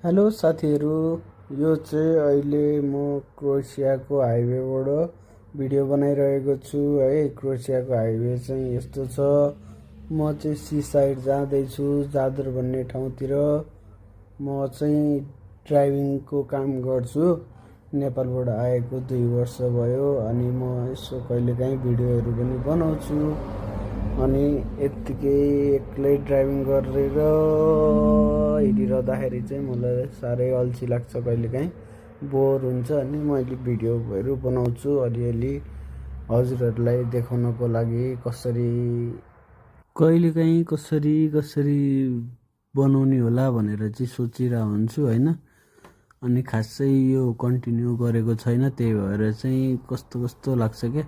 Hello साथीहरू, यो चाहिँ अहिले म क्रोएसियाको हाइवेबाट भिडियो बनाइरहेको छु है। क्रोएसियाको हाइवे चाहिँ यस्तो छ। म चाहिँ सी साइड जाँदैछु, जादर भन्ने ठाउँतिर। म चाहिँ ड्राइभिङको काम गर्छु। नेपालबाट आएको 2 वर्ष भयो अनि म यसो कहिलेकाहीँ भिडियोहरू पनि बनाउँछु। अनि यत्तिकै एक्लै ड्राइभिङ गरेर हिँडिरहँदाखेरि चाहिँ मलाई साह्रै अल्छी लाग्छ, कहिलेकाहीँ बोर हुन्छ। अनि मैले भिडियोहरू बनाउँछु अलिअलि हजुरहरूलाई देखाउनको लागि कहिलेकाहीँ कसरी बनाउने होला भनेर चाहिँ सोचिरहेको हुन्छु होइन। अनि खासै यो कन्टिन्यू गरेको छैन, त्यही भएर चाहिँ कस्तो लाग्छ क्या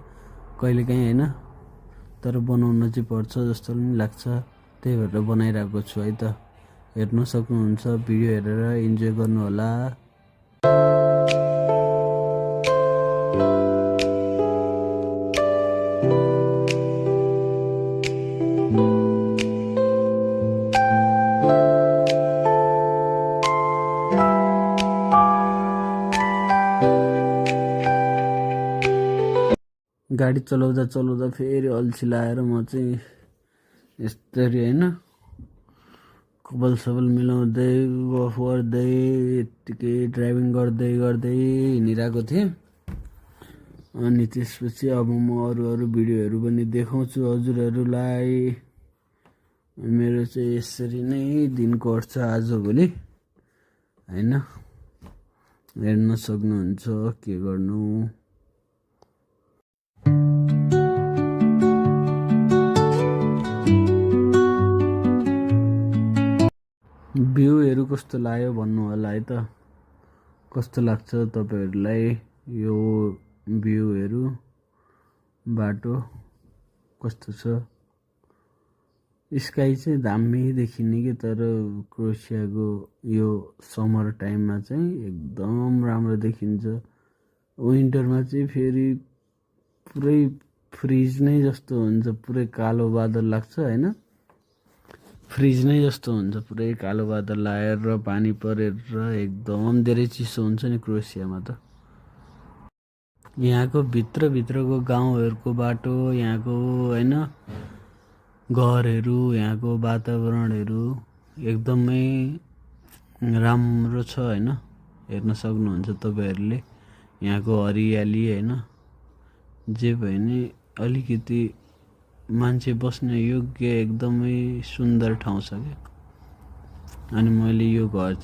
कहिलेकाहीँ होइन। तर बनाउन चाहिँ पर्छ जस्तो पनि लाग्छ, त्यही भएर बनाइरहेको छु है त। हेर्न सक्नुहुन्छ, भिडियो हेरेर इन्जोय गर्नु होला। गाडी चलाउँदा फेरि अल्छी लागेर म चाहिँ यस्तरी होइन कपाल सबल मिलाउँदै गफ गर्दै यत्तिकै ड्राइभिङ गर्दै हिँडिरहेको थिएँ। अनि त्यसपछि अब म अरू भिडियोहरू पनि देखाउँछु हजुरहरूलाई। मेरो चाहिँ यसरी नै दिन कट्छ आजभोलि होइन। हेर्न सक्नुहुन्छ के गर्नु। भ्यूहरू कस्तो लाग्यो भन्नु होला है त। कस्तो लाग्छ तपाईँहरूलाई यो भ्यूहरू, बाटो कस्तो छ। स्काई चाहिँ दामी देखिने कि, तर क्रोएसियाको यो समर टाइममा चाहिँ एकदम राम्रो देखिन्छ। विन्टरमा चाहिँ फेरि पुरै फ्रिज नै जस्तो हुन्छ, पुरै कालो बादल लाग्छ होइन। फ्रिज नै जस्तो हुन्छ, पुरै कालो बादल लागेर पानी परेर एकदम धेरै चिसो हुन्छ नि क्रोएसियामा त। यहाँको भित्रको गाउँहरूको बाटो, यहाँको होइन घरहरू, यहाँको वातावरणहरू एकदमै राम्रो छ होइन। हेर्न सक्नुहुन्छ तपाईँहरूले यहाँको हरियाली होइन। जे भयो नि अलिकति मान्छे बस्ने योग्य एकदमै सुन्दर ठाउँ छ क्या। अनि मैले यो घर